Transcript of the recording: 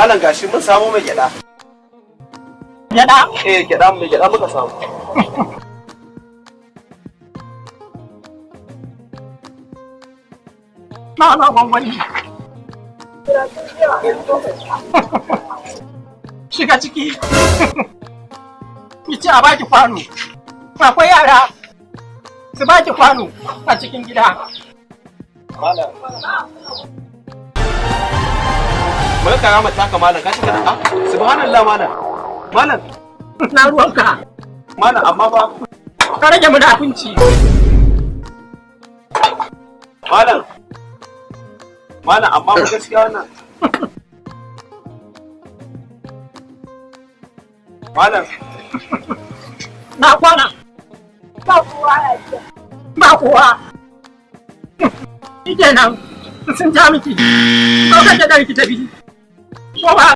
Malam, gashi mun samu mai gyada. Gyaɗa? Eh, gyada, mai gyada muka samu. Na na gwangwani. Shiga ciki. Ki ce a baki kwano. Akwai yara. Su baki kwano a cikin gida. Malam. Mun karama taka, malam, ka cika da subhanallah, malam. Malam. Na ruwanka. Malam, amma ba Ka rage munafunci. Malam. Malam, amma ba gaskiya wannan. Malam. Na kwana. Ba kowa a jiya. Ba kowa. Shi kenan. Sun ja miki. Ko ka ki tafi. Ko ba